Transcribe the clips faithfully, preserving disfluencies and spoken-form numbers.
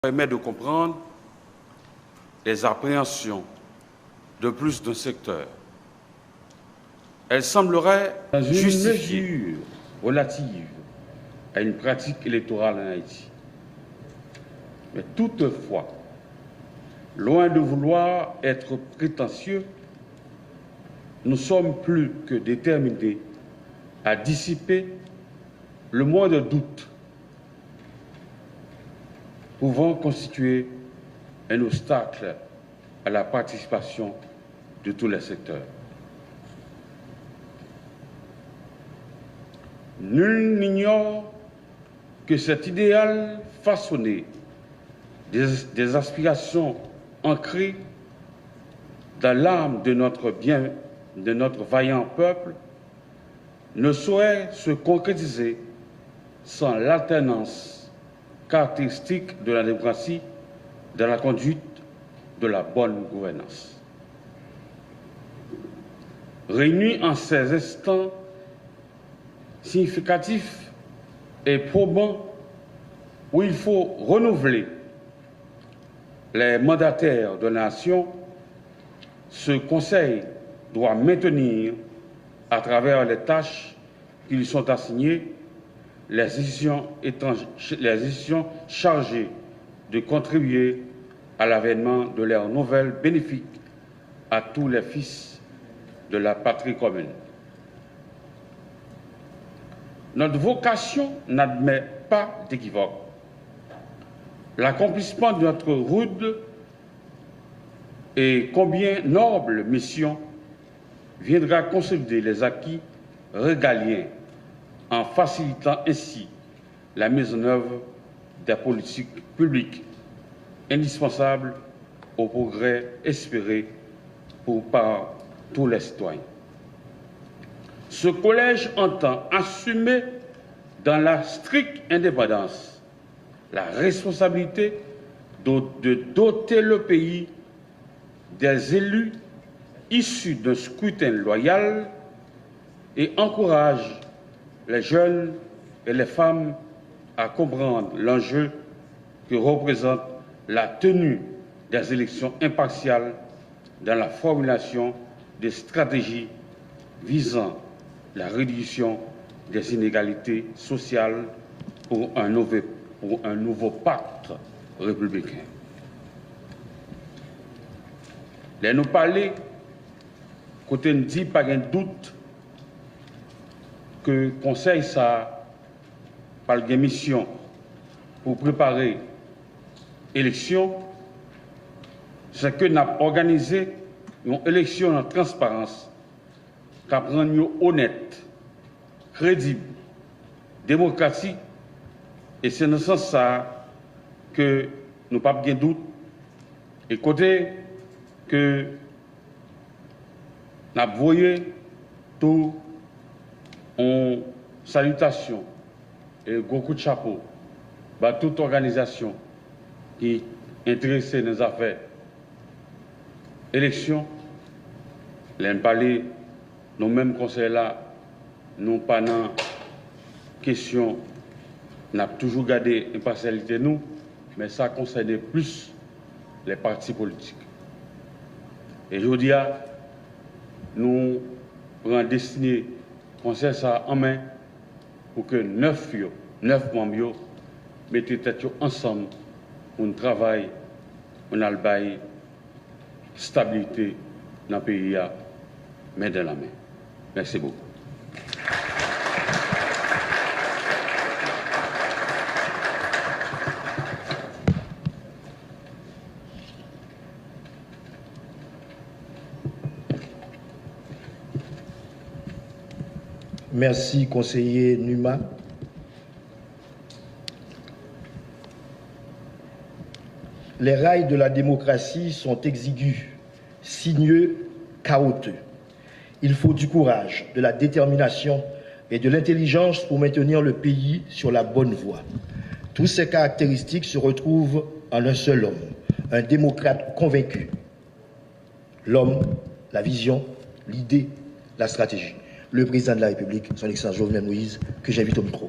permet de comprendre les appréhensions de plus d'un secteur. Elle semblerait justifiée. Dans une mesure relative à une pratique électorale en Haïti. Mais toutefois, loin de vouloir être prétentieux, nous sommes plus que déterminés à dissiper le moindre doute pouvant constituer un obstacle à la participation de tous les secteurs. Nul n'ignore que cet idéal façonné des, des aspirations ancrées dans l'âme de notre bien, de notre vaillant peuple ne saurait se concrétiser sans l'alternance caractéristique de la démocratie dans la conduite de la bonne gouvernance. Réunis en ces instants significatifs et probants où il faut renouveler les mandataires de la nation, ce Conseil doit maintenir, à travers les tâches qui lui sont assignées, les institutions, étranges- les institutions chargées de contribuer à l'avènement de l'ère nouvelle bénéfique à tous les fils de la patrie commune. Notre vocation n'admet pas d'équivoque. L'accomplissement de notre rude et combien noble mission viendra consolider les acquis régaliens en facilitant ainsi la mise en œuvre des politiques publiques indispensables au progrès espéré pour, par tous les citoyens. Ce collège entend assumer dans la stricte indépendance la responsabilité de, de doter le pays des élus issus d'un scrutin loyal et encourage les jeunes et les femmes à comprendre l'enjeu que représente la tenue des élections impartiales dans la formulation de stratégies visant la réduction des inégalités sociales pour un nouveau, pour un nouveau pacte républicain. Lè nou pale, kote n di pa gen dout ke konsèy sa a pral gen misyon pou prepare eleksyon, se ke n ap òganize yon eleksyon nan transparans k ap rann yo onèt, kredib, demokratik, e se nan sans sa a ke nou p ap gen dout, e kote ke n ap voye tou yon salitasyon e gwo kout chapo ba tout òganizasyon ki enterese nan zafè eleksyon. Lè n pale, nou menm konsèy la, nou pa nan kesyon, n ap toujou gade enpasyalite nou, men sa konsène plis lè pati politik. E jodi a, nou pran destine konsèy sa a an men pou ke nèf yo, nèf manm yo, mete tèt yo ansanm pou n travay, pou n al bay stabilite nan peyi a, men dan la men. Mèsi bokou. Mèsi, konseye Numa. Les rails de la démocratie sont exigus, sinueux, cahouteux. Il faut du courage, de la détermination et de l'intelligence pour maintenir le pays sur la bonne voie. Toutes ces caractéristiques se retrouvent en un seul homme, un démocrate convaincu. L'homme, la vision, l'idée, la stratégie. Le président de la République, son Excellence Jovenel Moïse, que j'invite au micro.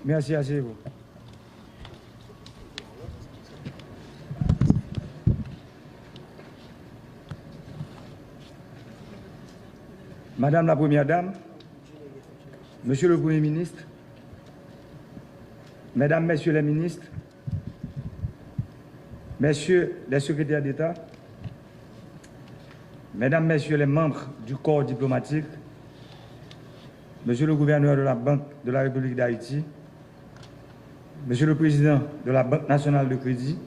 Merci, asseyez-vous. Madame la Première Dame, Monsieur le Premier ministre, Mesdames, Messieurs les ministres, Messieurs les secrétaires d'État, Mesdames, Messieurs les membres du corps diplomatique, Monsieur le gouverneur de la Banque de la République d'Haïti, Monsieur le Président de la Banque Nationale de Crédit,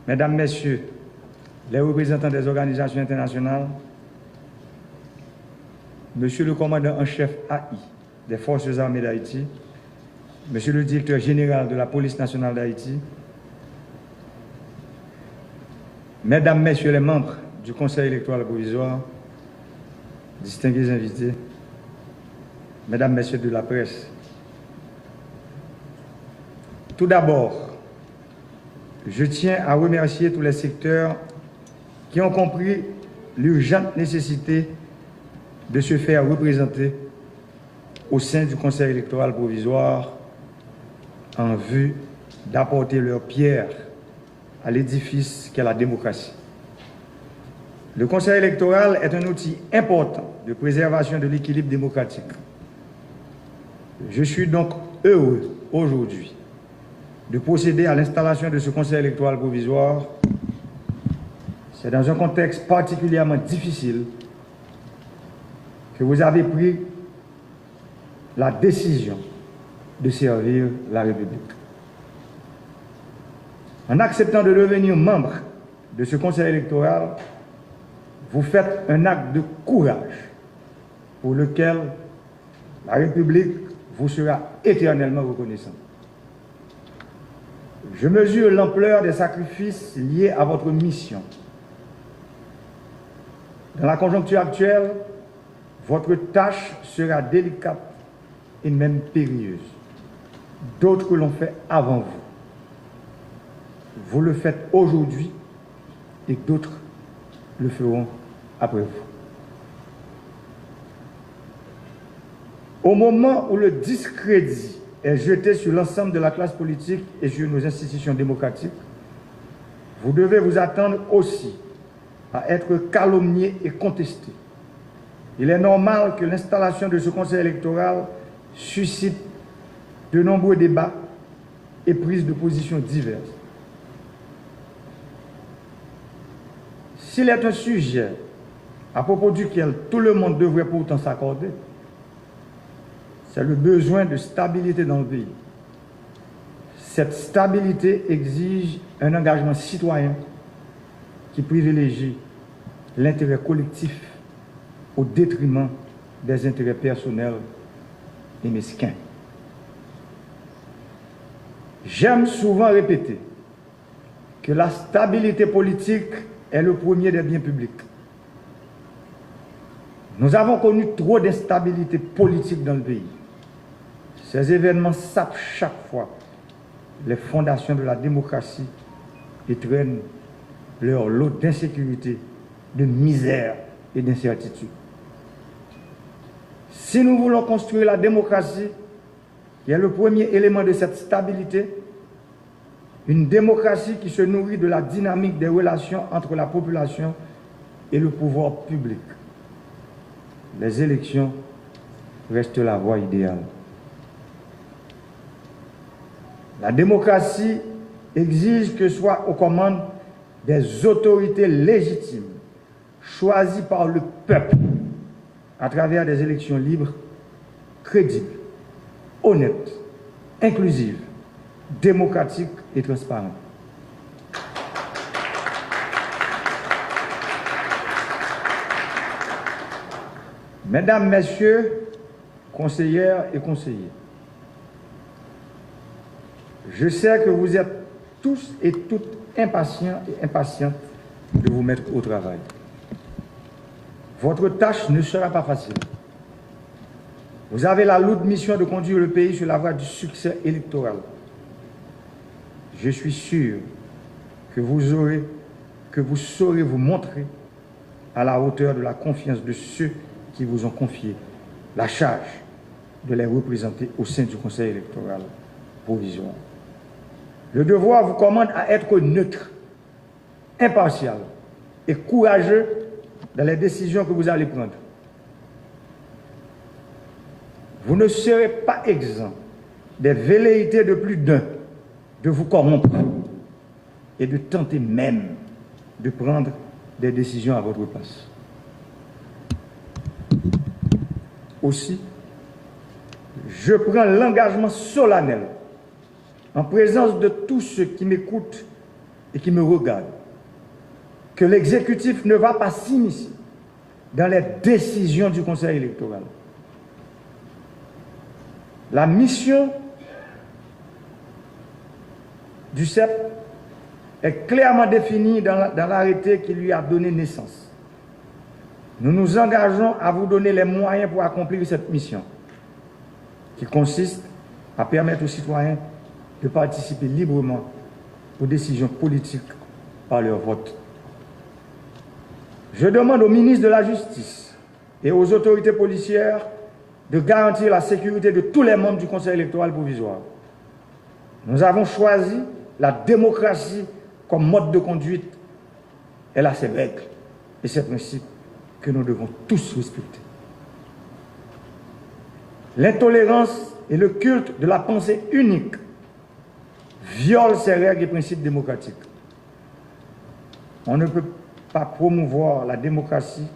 Mesdames, Messieurs les représentants des organisations internationales, Monsieur le Commandant en chef A I des Forces Armées d'Haïti, Monsieur le Directeur Général de la Police Nationale d'Haïti, Mesdames, Messieurs les membres du Conseil électoral provisoire, distingués invités, Mesdames, Messieurs de la presse, tout d'abord, je tiens à remercier tous les secteurs qui ont compris l'urgente nécessité de se faire représenter au sein du Conseil électoral provisoire en vue d'apporter leur pierre à l'édifice qu'est la démocratie. Le Conseil électoral est un outil important de préservation de l'équilibre démocratique. Je suis donc heureux aujourd'hui de procéder à l'installation de ce Conseil électoral provisoire. C'est dans un contexte particulièrement difficile que vous avez pris la décision de servir la République. En acceptant de devenir membre de ce Conseil électoral, vous faites un acte de courage pour lequel la République vous sera éternellement reconnaissante. Je mesure l'ampleur des sacrifices liés à votre mission. Dans la conjoncture actuelle, votre tâche sera délicate et même périlleuse. D'autres l'ont fait avant vous. Vous le faites aujourd'hui et d'autres le feront après vous. Au moment où le discrédit est jeté sur l'ensemble de la classe politique et sur nos institutions démocratiques, vous devez vous attendre aussi à être calomnié et contesté. Il est normal que l'installation de ce Conseil électoral suscite de nombreux débats et prises de position diverses. S'il est un sujet à propos duquel tout le monde devrait pourtant s'accorder, c'est le besoin de stabilité dans le pays. Cette stabilité exige un engagement citoyen qui privilégie l'intérêt collectif au détriment des intérêts personnels et mesquins. J'aime souvent répéter que la stabilité politique est le premier des biens publics. Nous avons connu trop d'instabilité politique dans le pays. Ces événements sapent chaque fois les fondations de la démocratie et traînent leur lot d'insécurité, de misère et d'incertitude. Si nous voulons construire la démocratie, qui est le premier élément de cette stabilité, une démocratie qui se nourrit de la dynamique des relations entre la population et le pouvoir public. Les élections restent la voie idéale. La démocratie exige que soient aux commandes des autorités légitimes, choisies par le peuple à travers des élections libres, crédibles, honnêtes, inclusives, démocratiques et transparentes. Mesdames, Messieurs, conseillères et conseillers, je sais que vous êtes tous et toutes impatients et impatientes de vous mettre au travail. Votre tâche ne sera pas facile. Vous avez la lourde mission de conduire le pays sur la voie du succès électoral. Je suis sûr que vous aurez, que vous saurez vous montrer à la hauteur de la confiance de ceux qui vous ont confié la charge de les représenter au sein du Conseil électoral provisoire. Le devoir vous commande à être neutre, impartial et courageux dans les décisions que vous allez prendre. Vous ne serez pas exempt des velléités de plus d'un de vous corrompre et de tenter même de prendre des décisions à votre place. Aussi, je prends l'engagement solennel, en présence de tous ceux qui m'écoutent et qui me regardent, que l'exécutif ne va pas s'immiscer dans les décisions du Conseil électoral. La mission du CEP est clairement définie dans la- dans l'arrêté qui lui a donné naissance. Nous nous engageons à vous donner les moyens pour accomplir cette mission, qui consiste à permettre aux citoyens de participer librement aux décisions politiques par leur vote. Je demande au ministre de la Justice et aux autorités policières de garantir la sécurité de tous les membres du Conseil électoral provisoire. Nous avons choisi la démocratie comme mode de conduite. Elle a ses règles et ses principes que nous devons tous respecter. L'intolérance et le culte de la pensée unique violent ces règles et principes démocratiques. On ne peut pas promouvoir la démocratie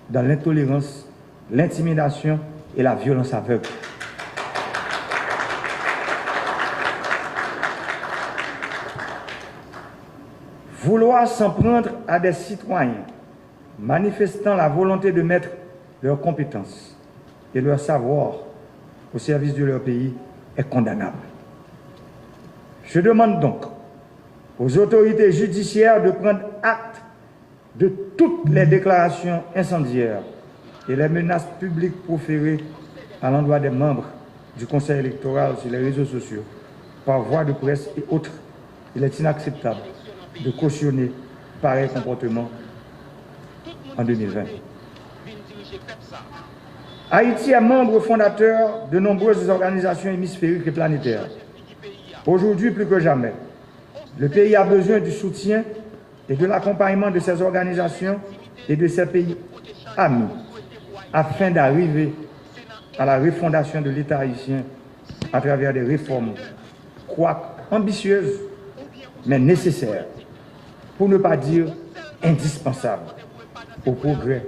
dans l'intolérance, l'intimidation et la violence aveugle. Vouloir s'en prendre à des citoyens manifestant la volonté de mettre leurs compétences et leur savoir au service de leur pays est condamnable. Je demande donc aux autorités judiciaires de prendre acte de toutes les déclarations incendiaires et les menaces publiques proférées à l'endroit des membres du Conseil électoral sur les réseaux sociaux, par voie de presse et autres. Il est inacceptable de cautionner pareil comportement en deux mille vingt. Haïti est membre fondateur de nombreuses organisations hémisphériques et planétaires. Aujourd'hui, plus que jamais, le pays a besoin du soutien et de l'accompagnement de ces organisations et de ces pays amis afin d'arriver à la refondation de l'État haïtien à travers des réformes, quoique ambitieuses, mais nécessaires, pour ne pas dire indispensables, au progrès,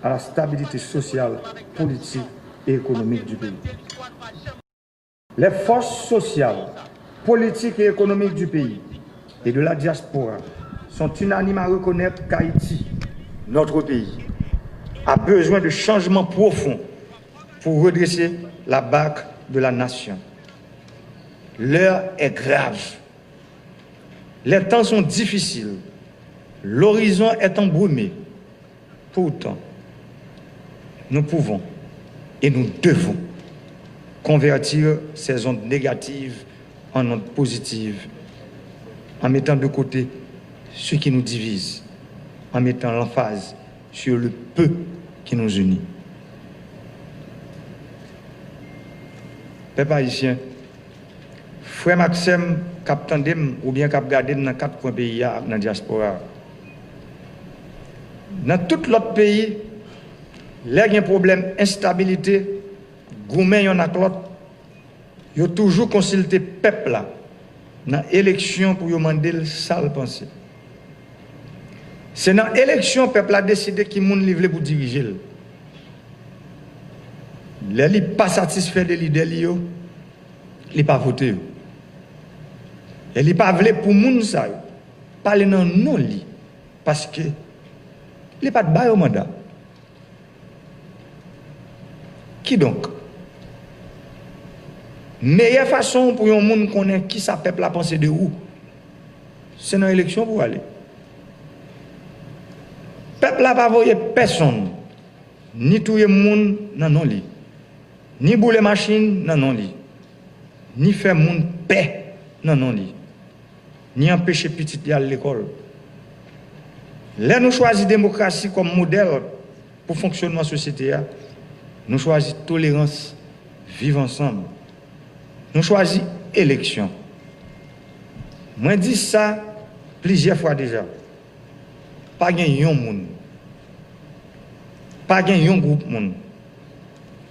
à la stabilité sociale, politique et économique du pays. Les forces sociales, politiques et économiques du pays et de la diaspora sont unanimes à reconnaître qu'Haïti, notre pays, a besoin de changements profonds pour redresser la barque de la nation. L'heure est grave. Les temps sont difficiles. L'horizon est embrumé. Pourtant, nous pouvons et nous devons convertir ces ondes négatives en ondes positives, en mettant de côté ce qui nous divise, en mettant l'emphase sur le peu qui nous unit. Pèp ayisyen, frè m ak sè m k ap tande m oubyen k ap gade m nan kat kwen peyi a ak nan dyaspora a. Nan tout lòt peyi, lè gen pwoblèm enstabilite, goumen yonn ak lòt, yo toujou konsilte pèp la nan eleksyon pou yo mande l sa l panse. Se nan eleksyon pèp la deside ki moun li vle pou dirije l. Lè li pa satisfè de lidè li yo, li pa vote yo. E li pa vle pou moun sa yo pale nan non li, paske li pa t ba yo manda. Kidonk, meyè fason pou yon moun konnen kisa pèp la panse de ou, se nan eleksyon pou w ale. Pèp la pa voye pèsonn ni touye moun nan non li, ni boule machin nan non li, ni fè moun pè nan non li, ni anpeche pitit li al lekòl. Lè nou chwazi demokrasi kòm modèl pou fonksyònman sosyete a, Nou chwazi tolerans, viv ansanm. Nou chwazi eleksyon. Mwen di sa plizyè fwa deja. Pa gen yon moun, pa gen yon gwoup moun,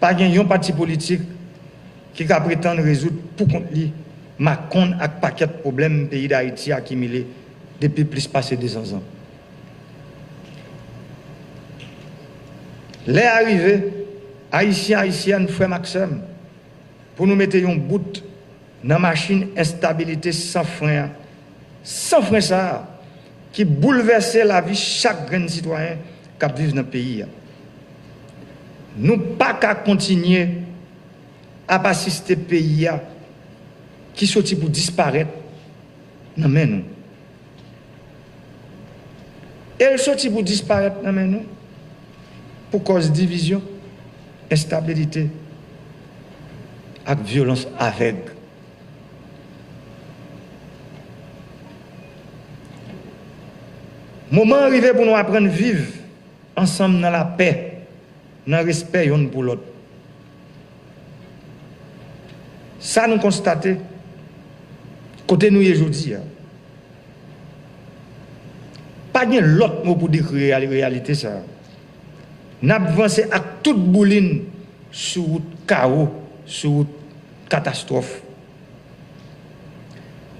pa gen yon pati politik ki ka pretann rezoud pou kont li makonn ak pakèt pwoblèm peyi Dayiti akimile depi plis pase de san zan. Lè a rive, Ayisyen, Ayisyèn, frè m ak sè m, pou nou mete yon bout nan machin enstabilite san fren an, san fren sa a, ki boulvèse lavi chak grenn sitwayen k ap viv nan peyi a. Nou pa ka kontinye ap asiste peyi a ki soti pou disparèt nan men nou. E l soti pou disparèt nan men nou pou kòz divizyon, enstabilite ak vyolans avèg. Moman an rive pou nou aprann viv ansanm nan lapè, nan respè yonn pou lòt. Sa nou konstate kote nou ye jodi a. Pa gen lòt mo pou dekri reali-, reyalite sa a. N ap vanse ak tout boulin sou wout kawo, sou wout katastwòf.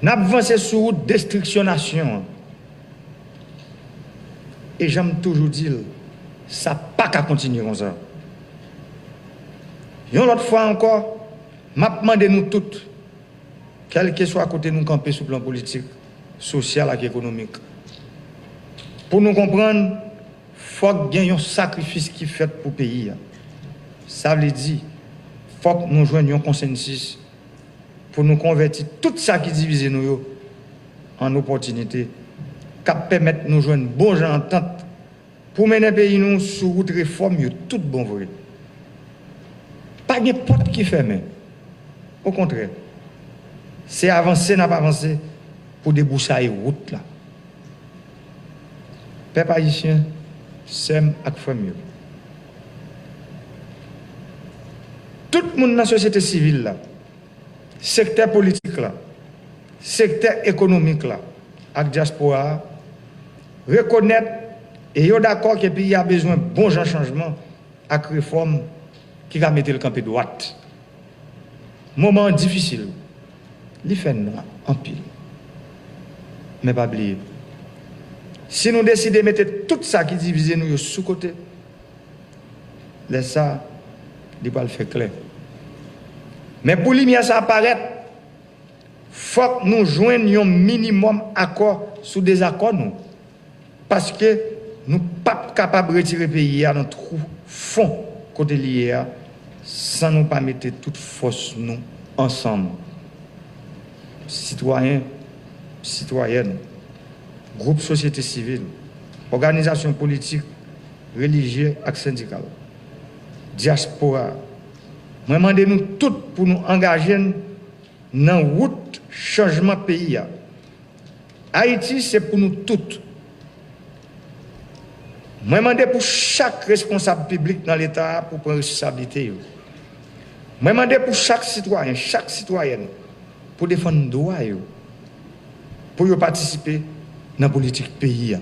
N ap vanse sou wout destriksyon nasyon an. E jan m toujou di l, sa pa ka kontinye konsa. Yon lòt fwa ankò, m ap mande nou tout, kèlkeswa kote nou kanpe sou plan politik, sosyal ak ekonomik, pou nou konprann, fòk gen yon sakrifis ki fèt pou peyi a. Sa vle di, fòk nou jwenn yon konsensis pou nou konvèti tout sa ki divize nou yo an opòtinite k ap pèmèt nou jwenn bon jan antant pou mennen peyi nou sou wout refòm yo tout bon vre. Pa gen pòt ki fèmen. Okontrè, se avanse n ap avanse pou debouchaye wout la. Pèp ayisyen, sè m ak frè m yo, tout moun nan sosyete sivil la, sektè politik la, sektè ekonomik la ak dyaspora a rekonèt e yo dakò ke peyi a bezwen bon jan chanjman ak refòm ki ka mete l kanpe dwat. Moman an difisil, li fè nwa anpil. Men pa bliye, si nou deside mete tout sa ki divize nou yo sou kote, lè sa a, li pral fè klè. Men pou limyè sa a parèt, fòk nou jwenn yon minimòm akò sou dezakò nou, paske nou p ap kapab retire peyi a nan twou fon kote li ye a san nou pa mete tout fòs nou ansanm. Sitwayen, sitwayèn, gwoup sosyete sivil, òganizasyon politik, relijye ak sendikal, dyaspora, mwen mande nou tout pou nou angaje n nan wout chanjman peyi a. Ayiti se pou nou tout. Mwen mande pou chak responsab piblik nan Leta a pou pran responsablite yo. Mwen mande pou chak sitwayen, chak sitwayèn pou defann dwa yo, pou yo patisipe nan politik peyi a.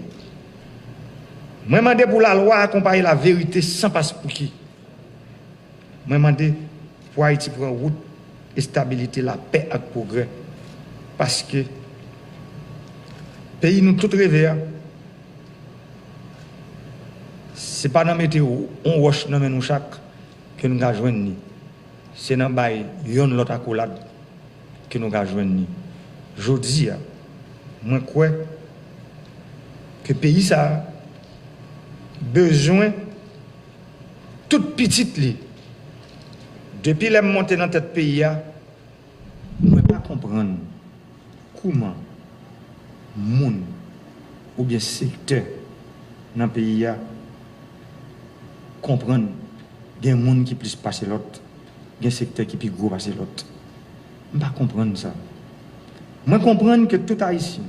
Mwen mande pou lalwa akonpaye laverite san paspouki. Mwen mande pou Ayiti pran wout estabilite, lapè ak pwogrè. Paske peyi nou tout reve a, se pa nan mete yon wòch nan men nou chak ke nou ka jwenn li. Se nan bay yonn lòt akolad ke nou ka jwenn li. Jodi a, mwen kwè ke peyi sa a bezwen tout pitit li. Depi lè m monte nan tèt peyi a, mwen pa konprann kouman moun oubyen sektè nan peyi a konprann gen moun ki plis pase lòt, gen sektè ki pi gwo pase lòt. M pa konprann sa. Mwen konprann ke tout Ayisyen,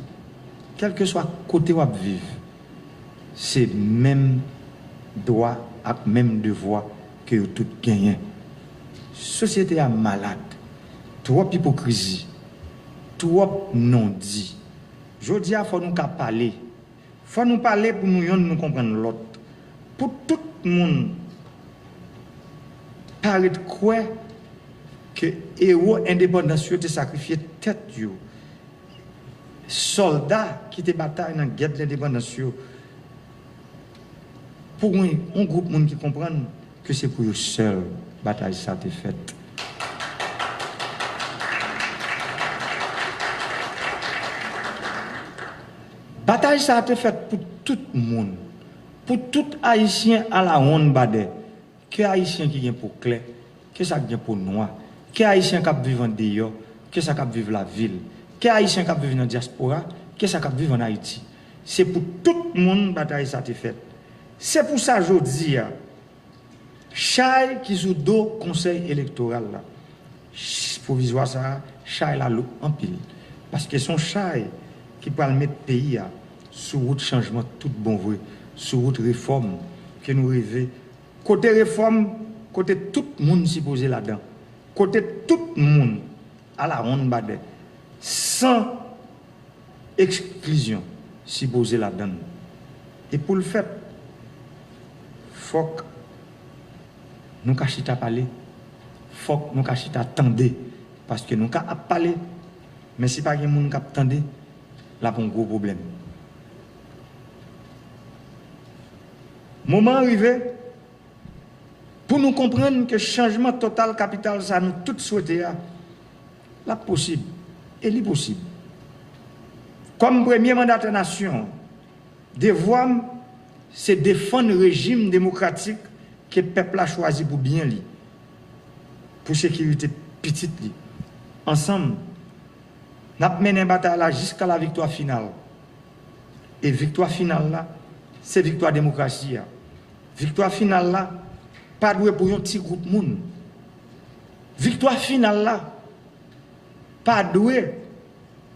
kèlkeswa kote w ap viv, se menm dwa ak menm devwa ke yo tout genyen. Sosyete a malad. Twòp ipokrizi. Twòp non di. Jodi a, fò nou ka pale. Fò nou pale pou nou yonn nou konprann lòt. Pou tout moun pa ret kwè ke ewo endepandans yo te sakrifye tèt yo. Sòlda ki te batay nan gè lendepandans yo, pou yon, yon gwoup moun ki konprann ke se pou yo sèl batay sa te fèt. Batay sa te fèt pou tout moun, pou tout Ayisyen alawonnbadè. Ke Ayisyen ki gen po klè, ke sa k gen po nwa, ke Ayisyen k ap viv andeyò, ke sa k ap viv lavil, ke Ayisyen k ap viv nan dyaspora, ke sa k ap viv ann Ayiti. Se pou tout moun batay sa te fèt. Se pou sa jodi a, chay ki sou do Konsèy Elektoral la, ch-, pwovizwa sa a, chay la lou anpil. Paske se yon chay ki pral met peyi a sou wout chanjman tout bon vre, sou wout refòm ke nou reve. Kote refòm, kote tout moun sipoze ladan. Kote tout moun alawonnbadè, san eksklizyon, sipoze ladann. E pou l fèt, fòk nou ka chita pale, fòk nou ka chita tande, paske nou ka ap pale, men si pa gen moun k ap tande, l ap yon gwo pwoblèm. Moman an rive, pou nou konprann ke chanjman total kapital sa nou tout swete a, l ap posib, e li posib. Kòm premye mandatè nasyon an, devwa m se defann rejim demokratik ke pèp la chwazi pou byen li, pou sekirite pitit li. Ansanm, n ap mennen batay la jiska laviktwa final. E viktwa final la, se viktwa demokrasi a. Viktwa final la pa dwe pou yon ti gwoup moun. Viktwa final la pa dwe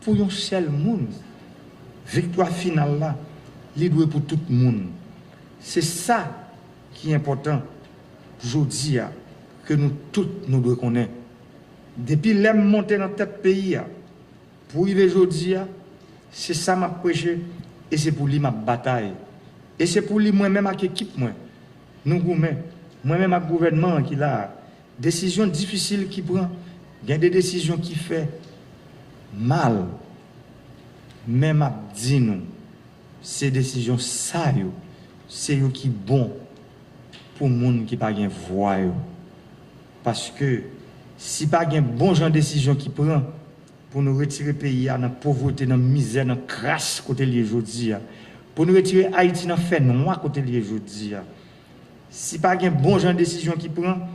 pou yon sèl moun. Viktwa final la, li dwe pou tout moun. Se sa ki enpòtan jodi a, ke nou tout nou dwe konnen. Depi lè m monte nan tèt peyi a, pou rive jodi a, se sa m ap preche e se pou li m ap batay. E se pou li mwen menm ak ekip mwen, nou goumen, mwen menm ak gouvènman an ki la a. Desizyon difisil ki pran, gen de desizyon ki fè mal. Men m ap di nou, se desizyon sa yo, se yo ki bon pou moun ki pa gen vwa yo. Paske si pa gen bon jan desizyon ki pran pou nou retire peyi a nan povrete, nan mizè, nan kras kote l ye jodi a, pou nou retire Ayiti nan fènwa kote l ye jodi a, si pa gen bon jan desizyon ki pran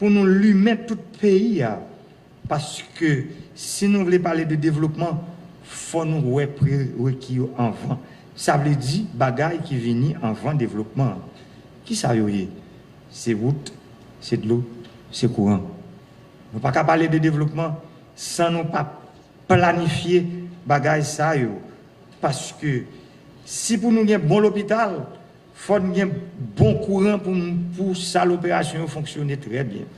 pou nou limen tout peyi a, paske si nou vle pale de devlopman, fò nou wè prereki yo anvan. Sa vle di bagay ki vini anvan devlopman an. Kisa yo ye? Se wout, se dlo, se kouran. Nou pa ka pale de devlopman san nou pa planifye bagay sa yo. Paske si pou nou gen bon lopital, fò n gen bon kouran pou, pou sal operasyon yo fonksyone trè byen.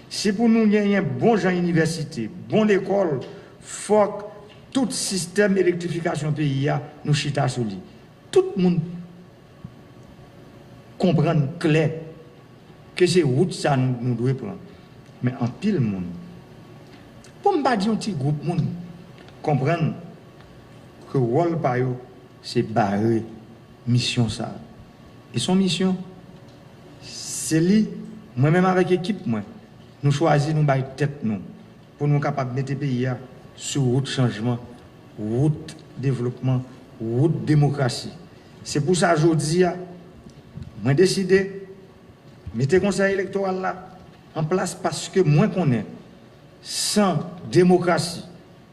Si pou nou genyen bon jan inivèsite, bon lekòl, fòk tout sistèm elektrifikasyon peyi a, nou chita sou li. Tout moun konprann klè ke se wout sa nou, nou dwe pran. Men anpil moun, pou m pa di yon ti gwoup moun, konprann ke wòl pa yo se bare misyon sa a. E se yon misyon, se li, mwen menm avèk ekip mwen, nou chwazi nou bay tèt nou pou nou kapab mete peyi a sou wout chanjman, wout devlopman, wout demokrasi. Se pou sa jodi a, mwen deside mete Konsèy Elektoral la an plas paske mwen konnen san demokrasi,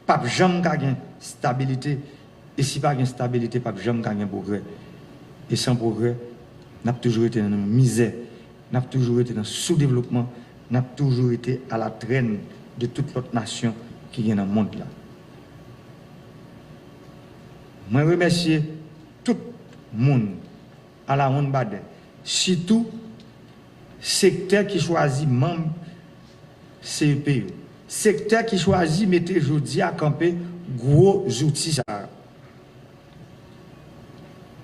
p ap janm ka gen stabilite, e si pa gen stabilite, p ap janm ka gen pwogrè. E san pwogrè, n ap toujou rete nan mizè, n ap toujou rete nan soudevlopman, n ap toujou rete alatrèn de tout lòt nasyon ki gen nan mond la. Mwen remèsye tout moun alawonnbadè, sitou Sektè ki chwazi manm C E P yo. Sektè ki chwazi mete jodi a kanpe gwo zouti sa a.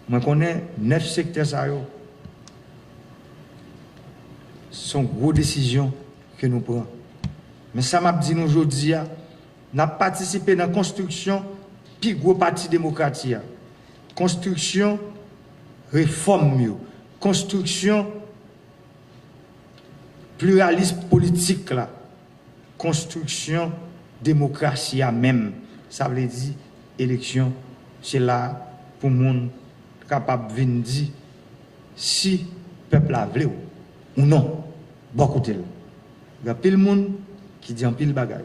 Mwen konnen nèf sektè sa yo, se yon gwo desizyon ke nou pran. Men sa m ap di nou jodi a, n ap patisipe nan konstriksyon pi gwo pati demokrati a, konstriksyon refòm yo, konstriksyon pliralis politik la, konstriksyon demokrasi a menm. Sa vle di, eleksyon, se la pou moun kapab vin di si pèp la vle w ou non, bò kote l. Gen anpil moun ki di anpil bagay,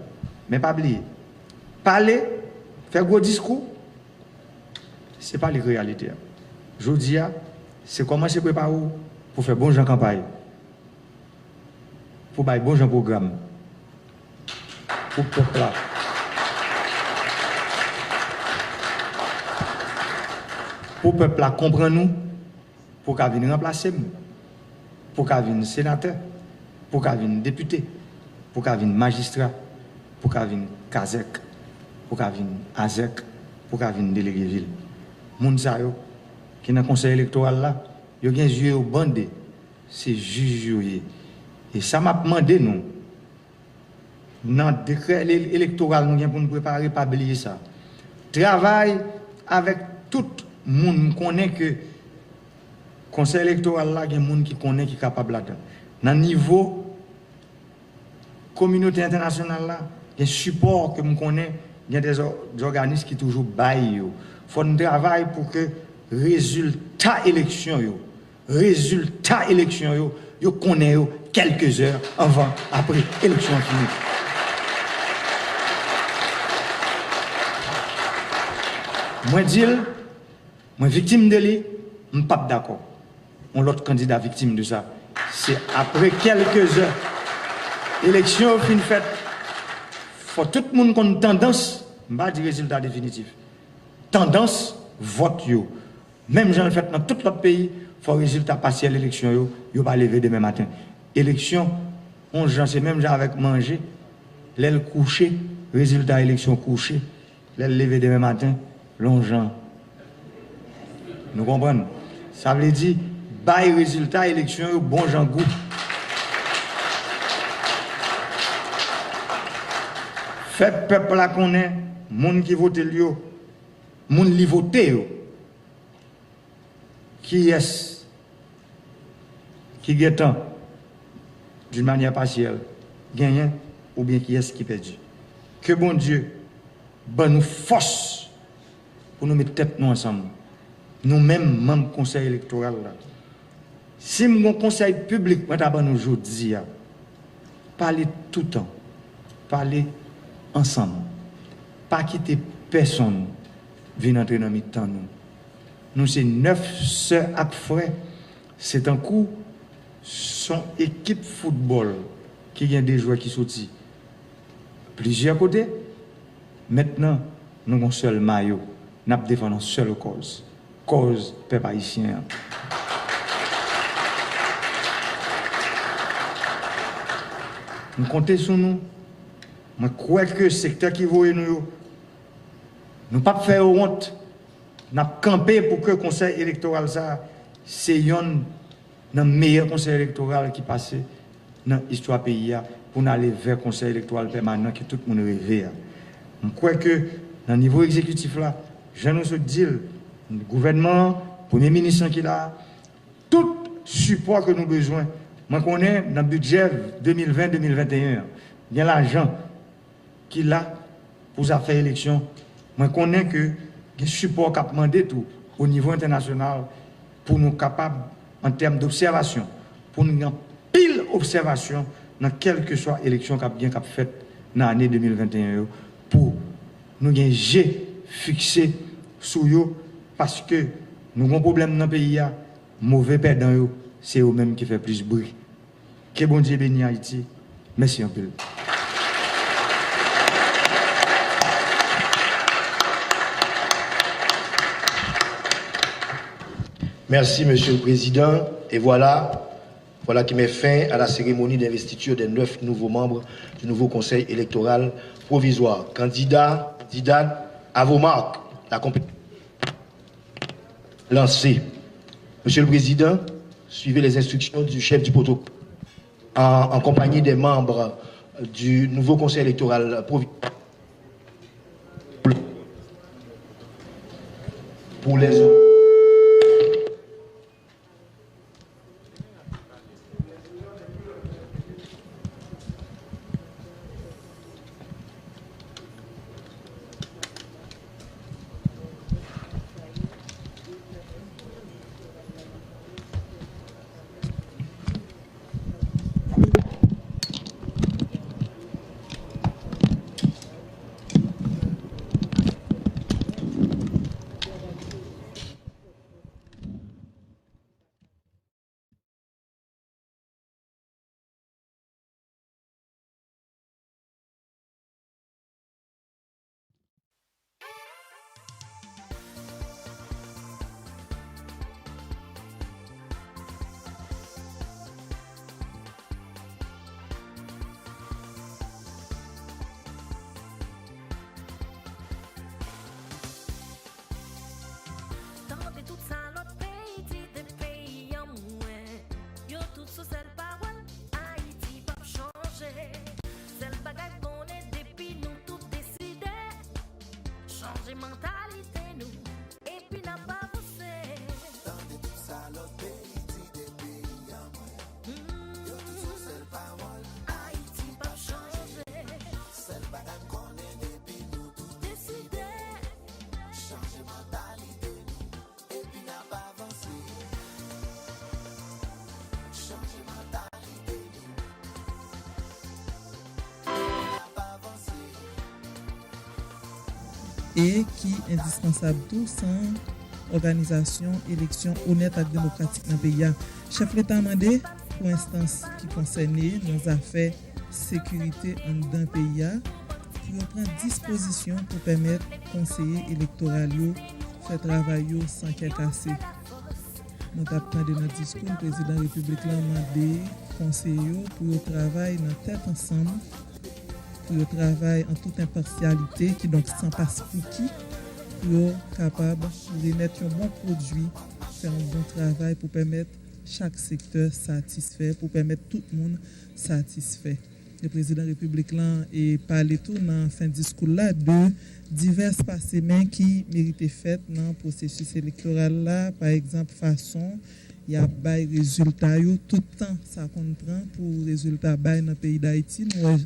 men pa bliye, pale, fè gwo diskou, se pa li k reyalite a. Jodi a, se kòmanse prepare w pou fè bon jan kanpay, pou bay bon jan pwogram pou pèp la, pou pèp la konprann ou, pou w ka vin ranplase m, pou w ka vin senatè, pou w ka vin depite, pou w ka vin majistra, pou w ka vin kazèk, pou w ka vin azèk, pou w ka vin delege vil. Moun sa yo ki nan konsèy elektoral la, yo gen zye yo bande, se jij yo ye. E sa m ap mande nou, nan dekrè ele-, elektoral nou gen pou n prepare, pa bliye sa. Travay avèk tout moun m konnen ke konsèy elektoral la gen moun ki konnen ki kapab ladan. Nan nivo kominote entènasyonal la, gen sipò ke m konnen gen de zò-, zòganis ki toujou bay yo. Fò n travay pou ke rezilta eleksyon yo, rezilta eleksyon yo, yo konnen yo kèlke zè anvan, apre eleksyon an fini. Mwen di l, mwen viktim de li, m p ap dakò yon lòt kandida viktim de sa. Se apre kèlke zè eleksyon yo fin fèt, fò tout moun konn tandans, m pa di rezilta definitif, tandans vòt yo. Menm jan l fèt nan tout lòt peyi, fò rezilta pasyèl eleksyon yo, yo pa leve demen maten. Eleksyon, yon jan, se menm jan avèk manje, lè l kouche, rezilta eleksyon kouche, lè l leve demen maten, l on jan. Nou konprann? Sa vle di, bay rezilta eleksyon yo bon jan gou. Fè pèp la konnen moun ki vote l yo, moun li vote yo, kiyès ki gentan, d'une manière partielle, genyen oubyen kiyès ki pèdi. Ke Bondye ban nou fòs pou nou met tèt nou ansanm. Nou menm, manm Konsèy Elektoral la, si m gon konsèy piblik mwen ta ban nou jodi a, pale toutan, pale ansanm. Pa kite pèsonn vin antre nan mitan nou. Nou se nèf sè ak frè. Se tankou s on ekip foutbòl ki gen de jwè ki soti plizyè kote. Mentnan, nou gon sèl mayo. N ap defann yon sèl kòz, kòz pèp ayisyen an. M konte sou nou. Mwen kwè ke sektè ki voye nou yo, nou p ap fè yo wont. N ap kanpe pou ke konsèy elektoral sa a se yonn nan meyè konsèy elektoral ki pase nan istwa peyi a, pou n ale vè konsèy elektoral pèmanan ke tout moun reve a. M kwè ke nan nivo egzekitif la, jan nou sot di l, gouvènman an, premye minis lan ki la a, tout sipò ke nou bezwen. Mwen konnen nan bidjè de mil ven, de mil venteyen an, gen lajan ki la pou zafè eleksyon. Mwen konnen ke gen sipò k ap mande tou o nivo entènasyonal pou nou kapab, an tèm dobsèvasyon, pou nou gen anpil obsèvasyon nan kèlkeswa eleksyon k ap gen, k ap fèt nan ane de mil venteyen yo, pou nou gen je fikse sou yo, paske nou gon pwoblèm nan peyi a, move pèdan yo, se yo menm ki fè plis bri. Ke Bondye beni Ayiti. Mèsi anpil. Merci, Monsieur le Président. Et voilà, Voilà qui met fin à la cérémonie d'investiture des neuf nouveaux membres du nouveau Conseil électoral provisoire. Candidats, candidates, à vos marques. La compétition est lancée. Monsieur le Président, suivez les instructions du chef du protocole en, en compagnie des membres du nouveau Conseil électoral provisoire. Pour les autres. Tande tout sa lòt peyi di de peyi an mwen. Yo tout sou sèl pawòl, Ayiti p ap chanje. Sèl bagay m konnen depi nou tout deside, chanje mantalite nou, epi n ap avanse. Tande tout sa lòt peyi di de peyi an mwen. Yo tout sou sèl pawòl, Ayiti p ap chanje. Sèl bagay m konnen depi nou tout deside, chanje mantalite nou, epi n ap avanse. Chanje mantalite nou, epi n ap avanse. E ki endispansab tou san òganizasyon eleksyon onèt ak demokratik nan peyi a. Chèf Leta mande pou enstans ki konsène nan zafè sekirite anndan peyi a pou yo pran dispozisyon pou pèmèt konseye elektoral yo fè travay yo san kè kase. Nou t ap tande nan diskou l, Prezidan Repiblik lan mande konseye yo pou yo travay nan tèt ansanm, pou yo travay an tout enpasyalite, kidonk san paspouki, pou yo kapab remèt yon bon pwodui, fè yon bon travay pou pèmèt chak sektè satisfè, pou pèmèt tout moun satisfè. E Prezidan Repiblik lan e pale tou nan fen diskou l la de divès pase men ki merite fèt nan pwosesis elektoral la, pa egzanp, fason y ap bay rezilta yo. Tout tan sa konn pran pou rezilta bay nan peyi Dayiti, nou wè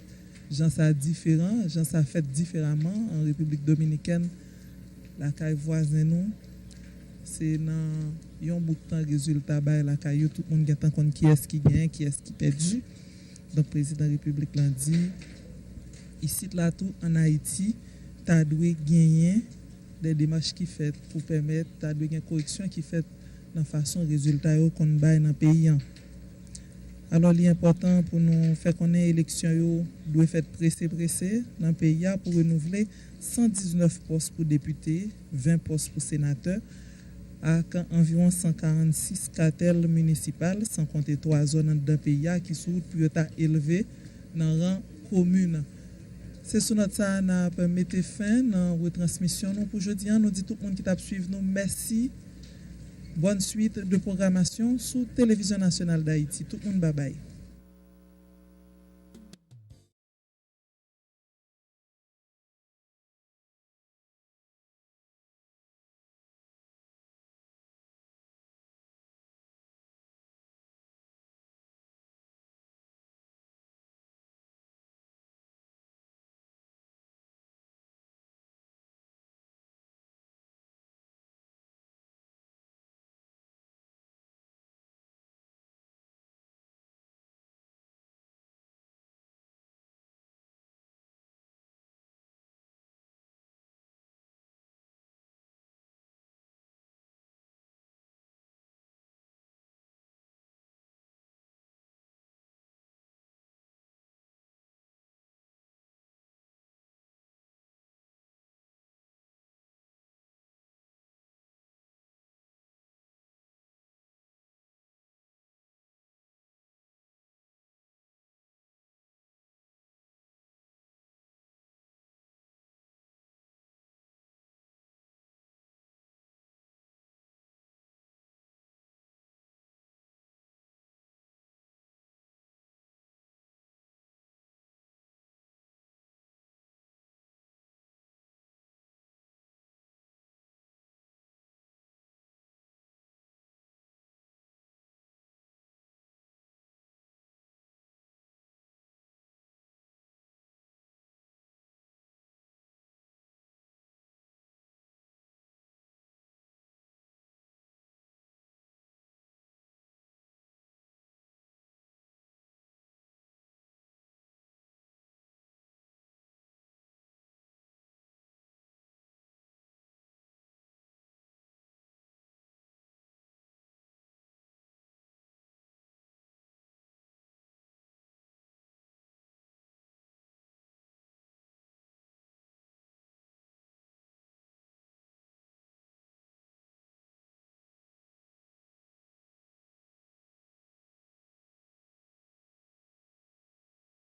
jan sa diferan, jan sa fèt diferaman an Repiblik Dominikèn, lakay vwazen nou. Se nan yon bout tan rezilta bay lakay yo, tout moun gentan konn kiyès ki genyen, kiyès ki pèdi. Donk, Prezidan Repiblik lan di, isit la tou, ann Ayiti, ta dwe genyen de demach ki fèt pou pèmèt, ta dwe gen koreksyon ki fèt nan fason rezilta yo konn bay nan peyi an. Alò, li enpòtan pou nou fè konnen eleksyon yo dwe fèt prese prese nan peyi a pou renouvle san diznèf pòs pou depite, ven pòs pou senatè, ak anviwon san karannsis katèl minisipal, san konte twa zòn anndan peyi a ki sou wout pou yo ta elve nan ran komin. Se sou nòt sa a n ap mete fen nan retransmisyon nou pou jodi a. Nou di tout moun ki t ap swiv nou mèsi. Bonne suite de programmation sou Televizyon Nasyonal Dayiti. Tout moun babay.